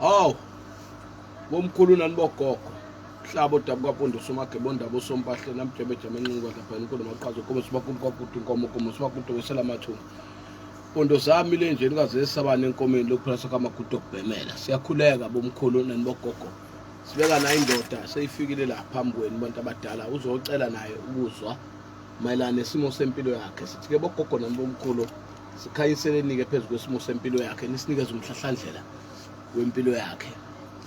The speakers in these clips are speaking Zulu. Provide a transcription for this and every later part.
Hawu. Bomkhulu nani bogogo. Hlabo dabuka pondo somagebo ndaba sompahle namjebe jama enqini kwadla phela inkulu maqhazo komo sibakumbi kwakuthi inkomo komo sibakude wesela amathunga. Pondo zami le nje nikaze sabane enkomeni lokuphela sakamagudu okubhemela. Siyakhuleka bomkhulu nani bogogo. Sibeka nayo indoda seyifikile la phambi kwenu bantu abadala uzocela naye ukuzwa mayelana nesimo sempilo yakhe. Sithi ke bogogo nani bomkhulu sikhanyiseleni-ke phezu kwesimo sempilo yakhe nisinikeze umhlahlandlela wempilo yakhe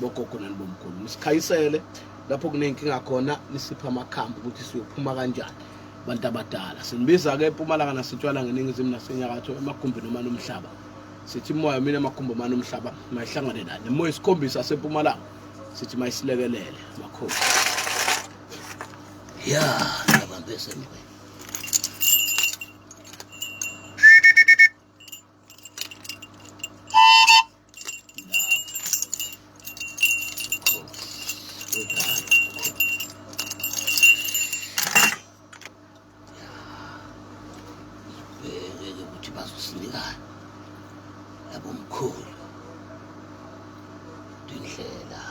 bogogo nani bomkhulu nisikhanyisele lapho kuney'nkinga khona nisiphe amakhambi ukuthi siyophuma kanjani bantu abadala sinibiza-ke empumalanga nasentshwalanga eningizimu nasenyakatho emagumbini omane omhlaba sithi imoya mina amagumbi omane omhlaba mayihlangane nani imoya isikhombisa asempumalanga sithi mayisilekelele makhosi ya ngiyabambe esemgweni Bheke ukuthi bazosinikani labomkhulu indlela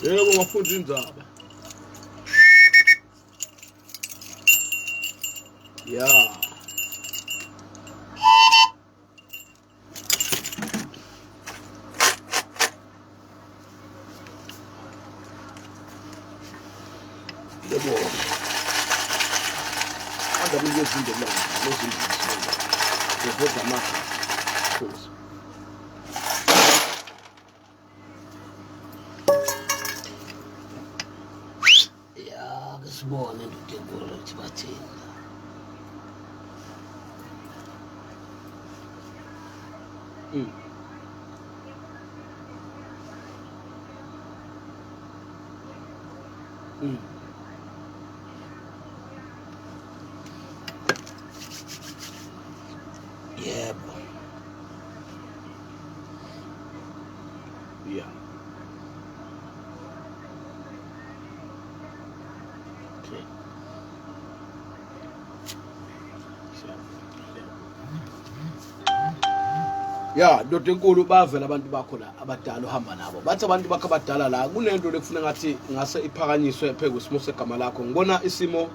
Yebo ngafunda indzaba. Ya. Yebo. Anda kuyezinto la, lezinto. Ngiveza amagama. Khosi. Ya ke sibone ndoda enkulu ukuthi bathini. Yebo. Yeah. Okay. Ya, ndoda enkulu bavela abantu bakho la abadala uhamba nabo. Bathi abantu bakho abadala la kunento lekufuna ngathi ngase iphakanyiswe phezu kwesimo segama lakho. Ngibona isimo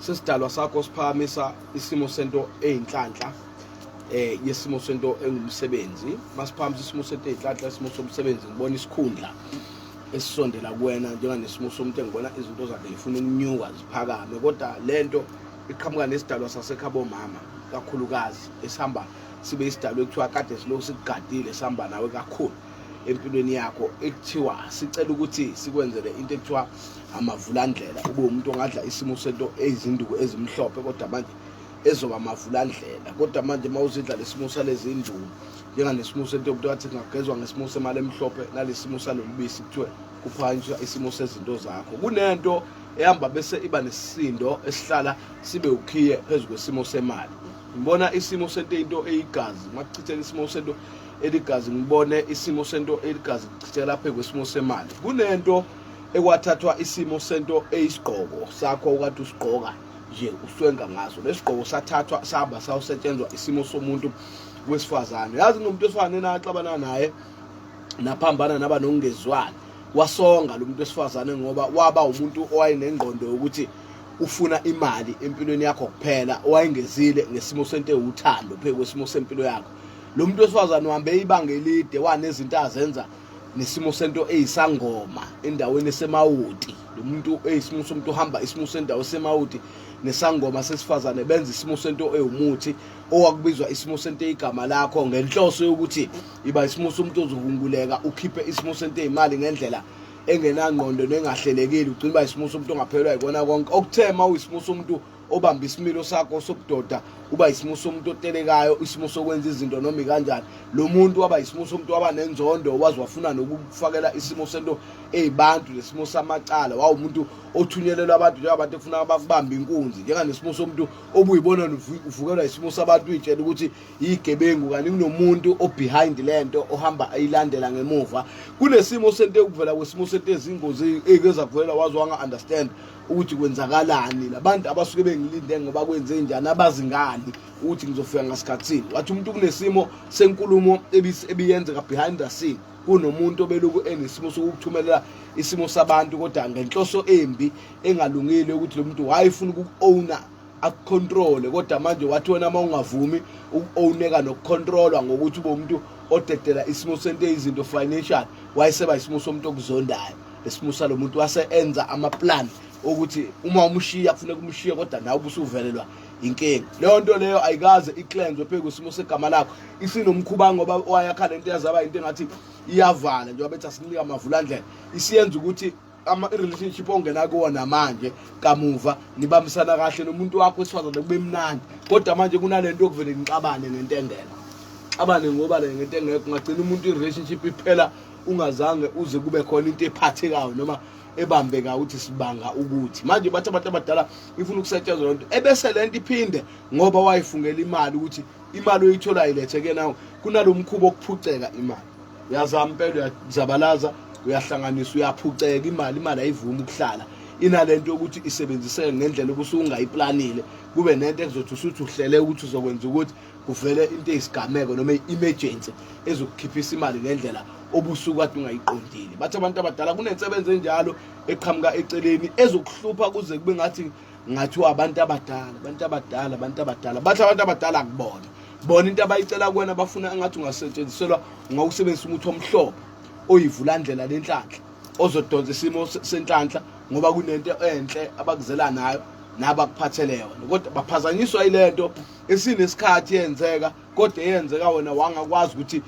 sesidalwa sakho siphakamisa isimo sento eyinhlanhla yesimo sento engumsebenzi. Masiphakamisa isimo sento eyinhlanhla isimo somsebenzi ngibona isikhundla esisondela kuwena njenganesimo somuntu engibona izinto zakhe zifuna ukunyuka ziphakame kodwa lento iqhamuka nesidalwa sasekhabo mama kakhulukazi esihamba sibe isidalwa ekuthiwa kade silokhu sikugadile sihamba nawe kakhulu empilweni yakho ekuthiwa sicela ukuthi sikwenzele into ekuthiwa amavulandlela ube umuntu ongadla isimo sento eyizinduku ezimhlophe kodwa manje ezoba amavulandlela kodwa manje uma uzidla lesimo salezi nduku njenganesimo sento yomuntu athi kungagezwa ngesimo semali emhlophe nalesimo salolubisi kuthiwe kuphakanyiswa isimo sezinto zakho kunento ehamba bese iba nesisindo esihlala sibe ukhiye phezu kwesimo semali ngibona isimo sento into eyigazi makuchitheka isimo sento eligazi ngibone isimo sento eligazi kuchitheka phezu kwesimo semali kunento ekwathathwa isimo sento eyisigqoko sakho okade usigqoka nje uswenka ngaso lesigqoko sathathwa sahamba sawusetshenzwa isimo somuntu wesifazane yazi kunomuntu wesifazane naxabana naye naphambana naba nokungezwani wasonga lo muntu wesifazane ngoba waba umuntu owayenengqondo yokuthi ufuna imali empilweni yakho kuphela owayengezile ngesimo sento ewuthando phezu kwesimo sempilo yakho lo muntu wesifazane uhambe ibanga elide wanezinto azenza nesimo sento eyisangoma endaweni esemawoti lo muntu eyisimo somuntu uhamba isimo sendawo esemawoti nesangoma sesifazane benza isimo sento ewumuthi owakubizwa isimo sento igama lakho ngenhloso yokuthi iba isimo somuntu ozohunguleka ukhiphe isimo sento eyimali ngendlela engenangqondo nengahlelekile ugcina uba isimo somuntu ongaphelelwa yikona konke okuthe uma uyisimo somuntu obamba isimilo sakho sobudoda, uba isimo somuntu otelekayo, isimo sokwenza izinto noma ikanjani. Lo muntu waba isimo somuntu waba nenzondo, waze wafuna nokufakela isimo sento eyibantu nesimo samacala. Wawumuntu othunyelelwa abantu njengabantu efuna bakubambe inkunzi, njenganesimo somuntu obuyibona uvukelwa isimo sabantu, uyitshela ukuthi igebengu, kanti kunomuntu obehind lento ohamba ayilandela ngemuva. Kunesimo sento ekuvela kwesimo sento ezingozi ezike zakuvelela, waze wanga understand ukuthi kwenzakalani, labantu abasuke bengilinde ngoba kwenze njani, abazingani ukuthi ngizofika ngasikhathini. Wathi umuntu kunesimo senkulumo ebiyenzeka behind the scene, kunomuntu obeloku enesimo sokukuthumelela isimo sabantu, kodwa ngenhloso embi engalungile, ukuthi lo muntu wayefuna ukuku-owna, akucontrole. Kodwa manje wathi wena uma ungavumi uku-owneka nokucontrolwa ngokuthi ube umuntu odedela isimo sento izinto financial, wayeseba isimo somuntu okuzondayo. Lesimo salo muntu wase enza ama-plan ukuthi uma umshiya kufuneka umshiye, kodwa nawe ubusuvelelwa inkinga. Leyo nto leyo ayikaze icleanswe phezu kwesimo segama lakho, isinomkhuba ngoba wayakha lento yazaba into engathi iyavala, njengoba bethi asinika amavulandlela, isiyenza ukuthi ama-relationship ongena kuwona manje kamuva nibambisana kahle nomuntu wakho wesifazane kube mnandi, kodwa manje kunalento yokuvele nixabane ngento engekho, xabane ngoba le ngento engekho. Ungagcina umuntu i-relationship iphela ungazange uze kube khona into ephathekayo noma ebambekayo ukuthi sibanga ukuthi. Manje bathi abantu abadala ifuna ukusetshenzwa lento, ebese lento iphinde ngoba wayifungela imali ukuthi imali oyitholayo ilethe ke nawe. Kunalo mkhuba okuphuceka imali, uyazama impela, uyazabalaza, uyahlanganisa, uyaphuceka imali, imali ayivumi ukuhlala inalento yokuthi isebenziseke ngendlela obusungayiplanile, kube nento ekuzothi usuthi uhlele ukuthi uzokwenza ukuthi kuvele into eyisigameko noma i-emergency ezokukhiphisa imali ngendlela obusuku kade ungayiqondile. Bathi abantu abadala kunensebenzo enjalo eqhamuka eceleni ezokuhlupha kuze kube ngathi ngathiwa abantu abadala, abantu abadala, abantu abadala. Bathi abantu abadala akubona bona into abayicela kuwena, bafuna engathi ungasetshenziselwa, ungawusebenzisa umuthi omhlophe oyivulandlela lenhlanhla ozodonsa isimo senhlanhla, ngoba kunento enhle abakuzela nayo nabakuphathele yona, kodwa baphazanyiswa yilento esinesikhathi yenzeka, kodwa eyenzeka wena wangakwazi ukuthi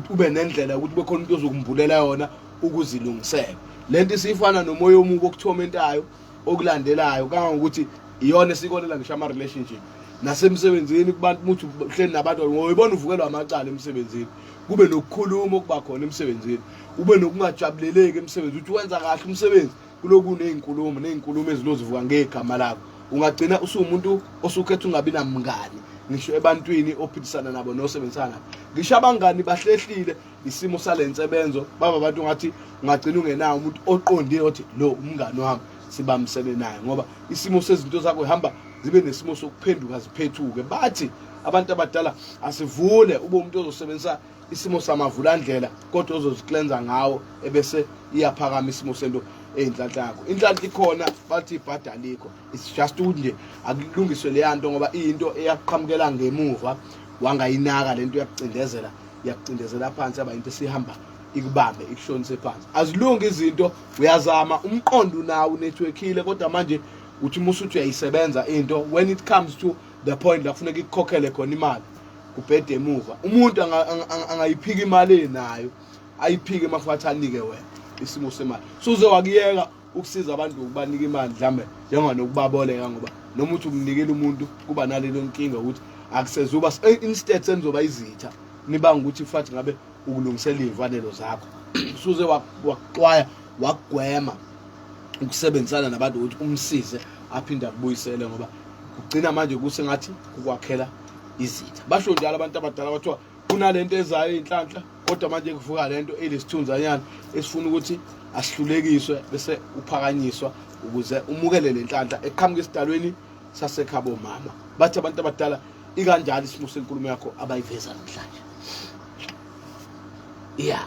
ube nendlela yokuthi kube khona umuntu ozokumbulela yona ukuzilungisela. Lento isifana nomoya omubi okuthomentayo okulandelayo, kangangokuthi iyona esikolela ngisho ama-relationship nasemsebenzini kubantu. Muthi uhleli nabantu ngoyibona uvukelwa amacala emsebenzini, kube nokukhuluma okuba khona emsebenzini, ube nokungajabuleleki emsebenzini, uthi wenza kahle umsebenzi kuloku ney'nkulumo ney'nkulumo ezilozivuka ngegama lakho. Ungagcina usuwumuntu osukhetha ungabi namngani ngisho ebantwini ophilisana nabo nosebenzisana nabo, ngisho abangani bahlehlile isimo sale nsebenzo, baba abantu ngathi ungagcina ungenawo umuntu oqondile othi lo umngani wami sibambisene naye, ngoba isimo sezinto zakho ihamba zibe nesimo sokuphenduka ziphethuke. Bathi abantu abadala asivule ube umuntu ozosebenzisa isimo samavulandlela, kodwa ozoziklenza ngawo, ebese iyaphakama isimo sento eyinhlanhla yakho. Inhlanhla ikhona, bathi ibhada alikho, it's just ukuthi nje akulungiswe leya nto, ngoba iyinto eyaqhamukela ngemuva wangayinaka lento, yakucindezela, yakucindezela phansi, yaba into esihamba ikubambe ikushonise phansi. Azilungi izinto, uyazama, umqondo unawo, unetworkile, kodwa manje uthi uma usuthi uyayisebenza into, when it comes to the point la kufuneka ikukhokhele khona imali, kubhede emuva. Umuntu angayiphika imali enayo, ayiphike mafuthi anike wena isimo semali, suze wakuyeka ukusiza abantu ngokubanika imali, mhlambe njenganokubaboleka, ngoba noma uthi umnikela umuntu kuba nalelo nkinga ukuthi akusezuba, instead senizoba izitha, nibanga ukuthi futhi ngabe ukulungisela iy'mfanelo zakho. Suze wakuxwaya, wakugwema ukusebenzisana nabantu ukuthi umsize aphinde akubuyisele, ngoba kugcina manje kusengathi kukwakhela izitha. Basho njalo abantu abadala, kwathiwa kunalento ezayo inhlanhla, kodwa manje kuvuka lento elesithunzanyana esifuna ukuthi asihlulekiswe, bese uphakanyiswa ukuze umukele le nhlanhla eqhamuka esidalweni sasekhabo mama. Bathi abantu abadala ikanjalo isimo senkulumo yakho abayiveza namhlanje, ya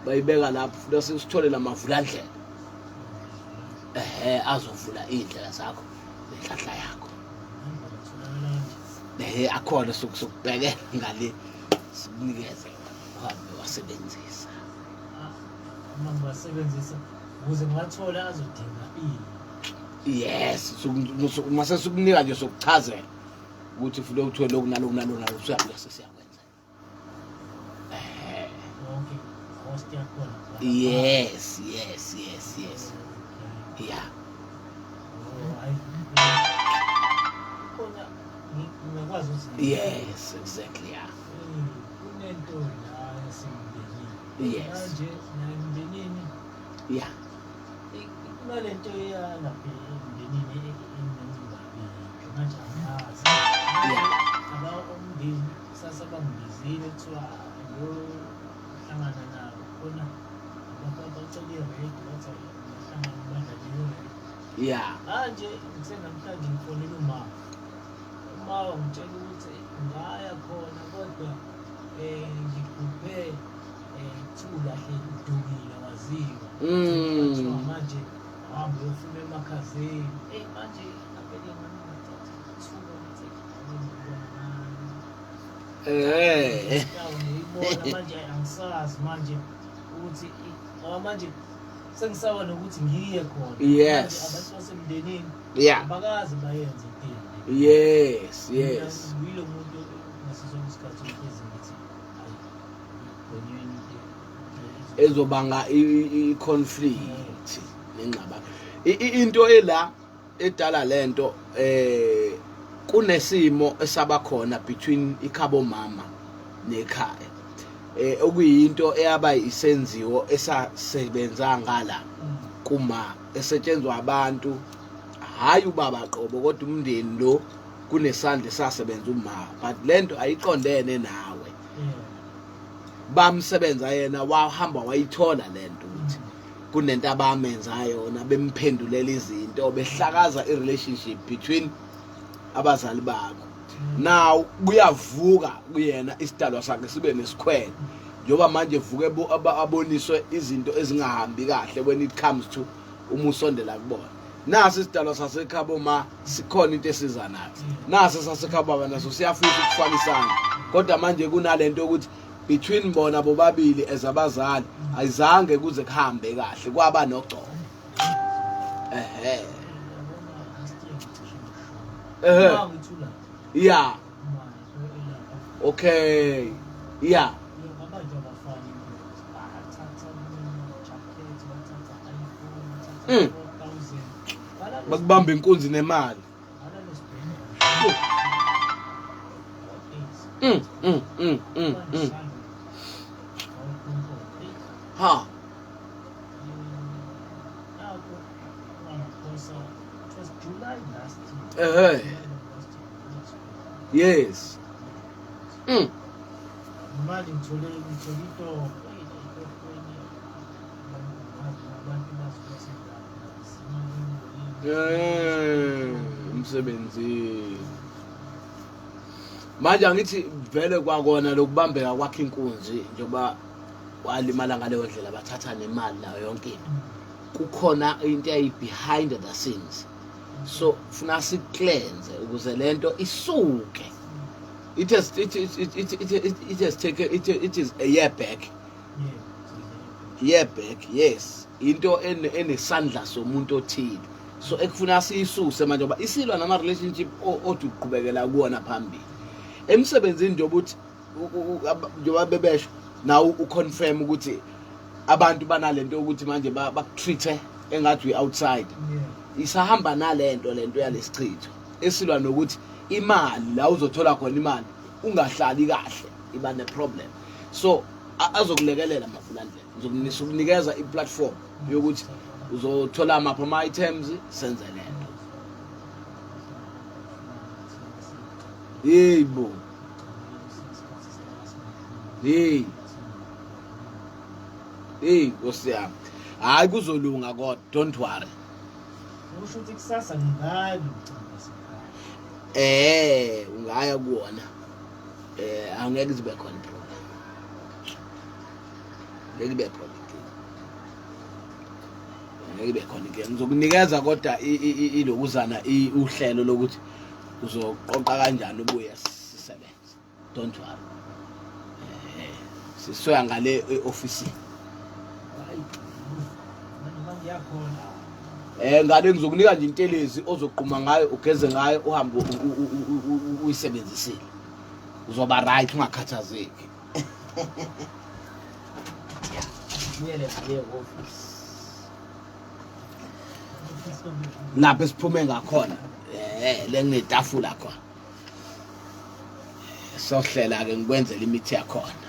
bayibeka lapho, funa sithole lamavulandlela ehe azovula iy'ndlela zakho nenhlanhla yakho. Ehe, akhona, sokubheke ngale, sikunikeze uhambe wasebenzisa. Uma ngiwasebenzisa ukuze ngiwathole azodinga ini? Yes, mase sikunika nje, sokuchazela ukuthi ufuna uthole lokhu naloku naloku naloku, usuyabuya sesiyakwenza. Yonke cost yakhona? Yes. Yeah. Oh, hayi. Khona ngingakwazi ukuthi Yes, exactly, yeah. Kunento la yasemndenini. Yes. Manje nasemndenini kunalento eyalapha emndenini enengabi manje angazi. Aba umndeni kusasa bangibizile kuthiwa ngiyohlangana nabo khona abantu abacela i-radio bathi bahlangana badlale i-radio. Manje ngithe namhlanje ngifonela uma uma wangitshela ukuthi ngaya khona kodwa ngiphuphe kuthiwa ulahle udukile waziwa. Kuthiwa manje uhambe uyofuna emakhazeni. Eyi manje ngavele ngathatha ithuba ngithi ake ngibona ngani. Ngiyibona manje angisazi manje ukuthi ngoba manje sengisaba nokuthi ngiye khona. Manje abantu basemndenini abakaze bayenze into embi. Yes. Ngiyilo muntu ngaso sonke isikhathi ohlezi ngithi hayi igonyweni into Ezobanga i-conflict nengxabano. Into ela edala lento kunesimo esabakhona between ikhabo mama nekhaya. Okuyinto eyaba isenziwo esasebenza ngala kuma esetshenzwa abantu, hayi ubaba qobo kodwa umndeni lo kunesandla esasebenza uma, but lento ayiqondene nawe. Bamsebenza yena wahamba wayithola lento ukuthi kunento abamenza yona, bemphendulela izinto, behlakaza i-relationship between abazali bakho. Now kuyavuka kuyena isidalwa sakhe sibe nesikhwele, njengoba manje vuke aboniswe izinto ezingahambi kahle when it comes to uma usondela kubona. Nasi isidalwa sasekhabo ma sikhona into esiza nathi, nasi sasekhabo baba naso siyafisa ukufanisana, kodwa manje kunalento ukuthi between bona bobabili as abazali ayizange kuze kuhambe kahle, kwaba nogcobo. Ehe ehe yeah, okay, yeah. Bakubamba inkunzi nemali. Ha. Ehe. Yes. Manje ngithole into abantu bazi. Umsebenzi. Manje angithi vele kwakona lokubambeka kwakhe inkunzi, njengoba walimala ngaleyo ndlela, bathatha nemali nayo yonke into. Kukhona into eyayi behind the scenes. So funa si-cleanse ukuze lento isuke. It has it it it it it, it, it has taken it, it is a year back. Year back, yes. Into enesandla somuntu othile. So ekufuna siyisuse manje ngoba isilwa nama relationship othi uqhubekela kuwona phambili. Emsebenzini nje ukuthi njengoba bebesho nawe uconfirm ukuthi abantu banalento ukuthi manje bakutreat engathi we outside. Isahamba nalento lento yalesichitho esilwa nokuthi imali la uzothola khona imali ungahlali kahle, iba ne problem. So azokulekelela Mavulandlela, ngizokunikeza i-platform yokuthi uzothola amaphi ama-items senze lento. Yebo, hey hey, Nkosi yami, hayi kuzolunga kodwa, don't worry. Kusho ukuthi kusasa ngingaya kumcimbi wasekhaya. Ungaya kuwona, angeke zibe khona problem, ngeke ibe khona inkinga, ngeke ibe khona inkinga. Ngizokunikeza kodwa ilokuzana uhlelo lokuthi uzoqoqa kanjani ubuye sisebenze, don't worry. Sisoya ngale e-ofisini. Hayi, manje mangiyakhona. Ngale ngizokunika nje intelezi ozoqhuma ngayo, ugeze ngayo, uhambe uyisebenzisile, uzoba right, ungakhathazeki. Buyele ngale office. Lapho esiphume ngakhona, le nginetafula khona, sohlela ke ngikwenzela imithi yakhona.